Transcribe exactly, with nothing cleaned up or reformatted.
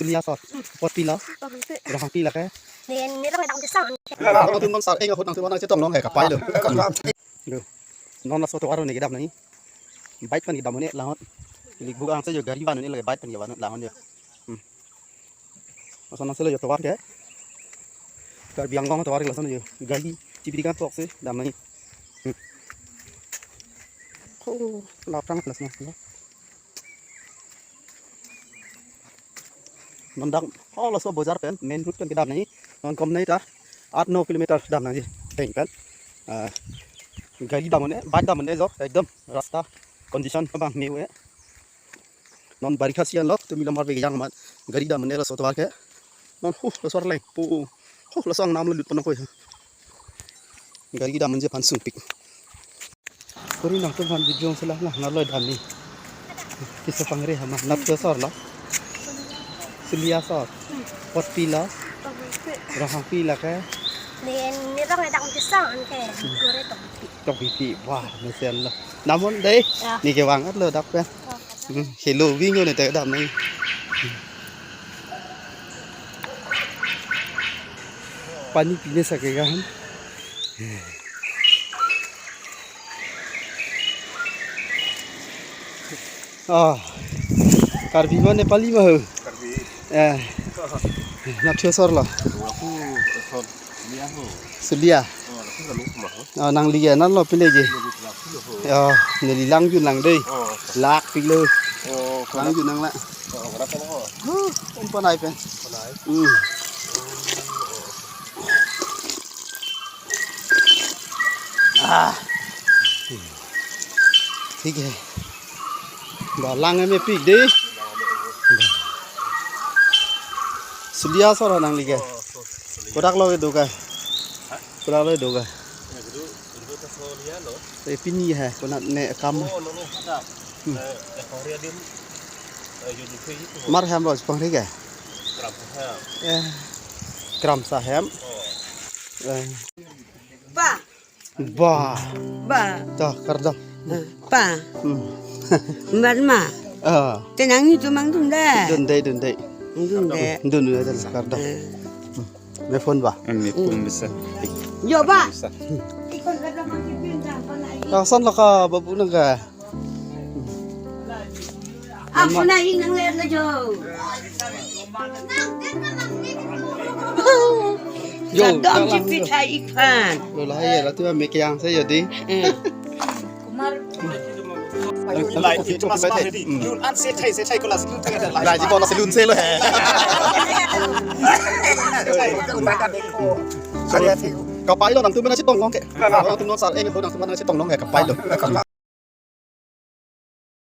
Sulia asor. Apot pi lo? Rohangpi. Rohangpi lake? Ne, ne rong dang kesang. Atum non sar-eng ahut nangtum nangchetong long he, kapai lo. Lo. Non laso tovar ne kedam nangji. Bike pen kedam un-e la ahut. Ili buk angse jo gari van un-e lake bike pen kevan un-e la ahut jo. Hmm. Lason nangsi lo jo tovar ke. Karbi Anglong tovar ke lason jo. Gari chibiri kan tok si dam nangji. Hmm. Oh, laphrang lason nangsi lo. Non dak, oh, laso bojar pen, main road pen kedam nangji. Non kom nai ta, aat no kilometer dam nangji. Teng pen. Ah, gari dam un-e, bike dam un-e jo, ekdom rasta condition abang me-o-e. Non barikha season lo, tumi lamar bek yang amat gari dam un-e laso tovar ke. Non, huh, laso arleng pu. Huh, laso angnam lo lut pon nangkoi. Gari dam un-e aphan sungpik. Kuri nangtum aphan video selang lah, nalo dam ni. Kisa pangre hama, nat ke asor lo. Sulia asor. Apot pi lo. Rohangpi lake? Ne, ne rong dang kesang ke. Kore tong. Tong pipi, wah, mesen lo. Namun dei, ya, ne kevang at lo dak pen. Hmm, helo ving ne te dam nangji. Pani pine sa ke kan. Ah. Karbi ma Nepali ma ho? Karbi. Eh. Nat ke asor lo. Aku asor Sulia ho. Sulia. Oh, aku kalau mah. Oh, nangli ke non lo pile je. Aku lo ho. Oh, neli lang jun lang dei. Oh. Lak pilo. Oh, lang jun lang la. Oh, kenapa ho? Huh, umpan ai pen. Umpan ai. Hmm. Ah. Thik hai. Ba lang mepik dei. Sulia asor nangli ke. Kodak lo kedo ke. Kodak lo kedo ke. Eh, pini hai, konat ne kam. Hmm. Mar hem lo pangri ke. Eh, Kramsa hem. Eh. Pa. Ba. Ba. Toh, kardom. Pa. Hmm. Mbat ma. Ah. Te nangtum mang dun dei. Dun dei, dun dei. Dun dei. Dun dei, kardom. Eh. Hmm. Me phone ba? Eh, me phone bisa. Jo ba. Bisa. Ikon kardom mang kipin jang pa na. Lason lo ka babu nang ka. Ampun ahi nang ler na jo. Jo, kardom kalang chipit jo. Hai iphan. Lo lahai ya, lati ba me kiyang se ya di. Eh. Lai, itu mas mas di. Hmm. Lun an se thai, se thai ko la se lun thai. Lai ji ko la se lun se lo he. Kapai lo nangtum nangchetong long ke. Nangtum non sar-eng ahut nangtum nangchetong long he, kapai lo.